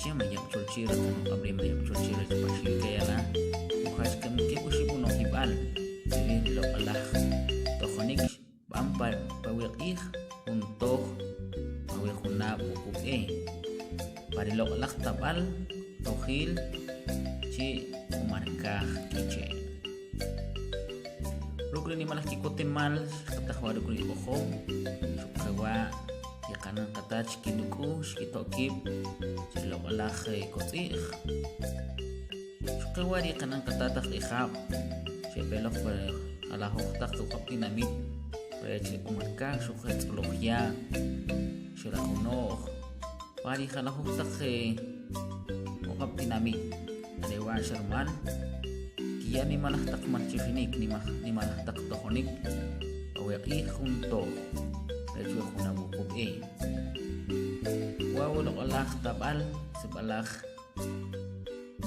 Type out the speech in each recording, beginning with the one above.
K'iche' Mayab' Cholchi' raqan uq'ab' ri Mayab' Cholchi' rech Paxil Kayala kujach kan keb' oxib' uno'jib'al chrij ri loq'alaj tojonik xb'an pa we q'ij jun toj pa we junab' wuqub' e pa ri loq'alaj tab'al tojil chi' umarkaj K'iche'. Ruk' ri nimalaj ki'kotemal xqataj wa' ruk' ri q'ojom, xuqewa' ri qanan qatat xkinuk'u xkito' kib' che ri loq'alaj kotz'i'j. Xuqewa' ri qanan qatat aj q'ijab' xeb'e loq pa jalajoj taq uq'ab' tinamit rech ri Q'umarkaj xuquje' Tz'oloj Ya', Xerajuno'j, pa ri jalajoj taq uq'ab' tinamit. Are wa' xa rumal kiya nimalaj taq maltyoxinik, nimalaj taq tojonik pa we q'ij jun toj rech we junab' wuqub' e. Wa' we loq'alaj tab'al sib'alaj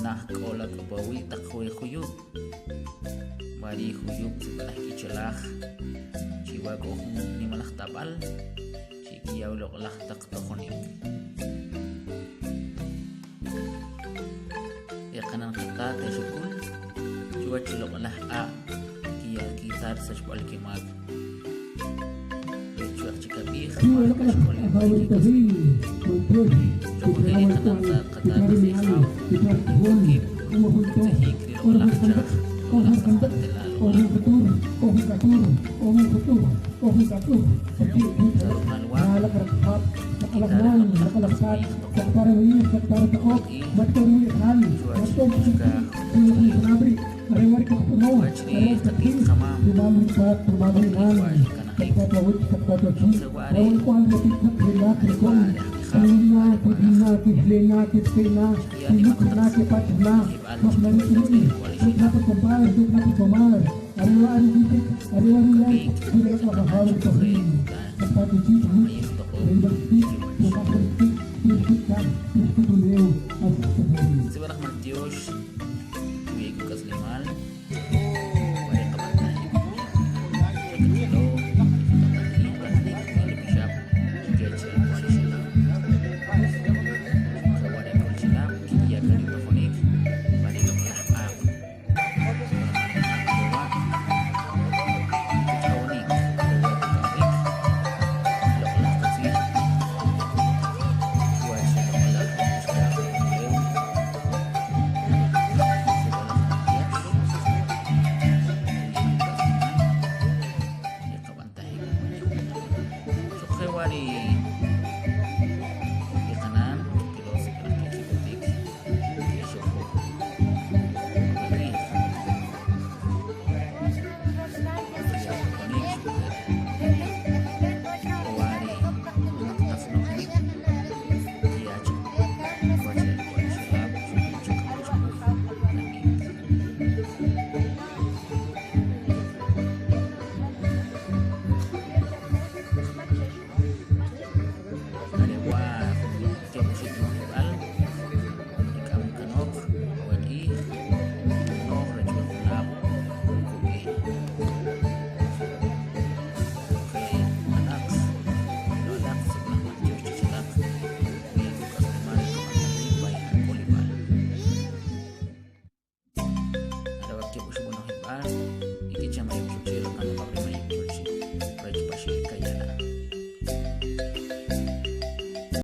naj k'o la k'o pa uwi' taq we juyub'. Wari' juyub' sib'alaj k'ichelaj chi wa' k'o jun nimalaj tab'al chi kiya we loq'alaj taq tojonik. Ri qanan qatat e xukul chuwach ri loq'alaj q'a' kiya kitar sachb'al kimak rech chwe'q chi kab'ij rumal k'axk'olil pa ri kik'aslemal. Xuquje' ri qanan qatat ajq'ijab' kikitoj kib' utzijik ri loq'alaj chaj, loq'alaj taq kantela, loq'alaj Xa rumal wa' kitar ri loq'alaj taq q'ij chuwach ri uchuchqaj chuwach ri qati't qamam q'ij wa' xkanajik Entonces wa' are are wa' ri ajq'ijab' are wa' raj xkiya nimaq taq no'jib'al chi kiwach ri k'aslemal xuquje' kuta mayij toq'ob' chi wach.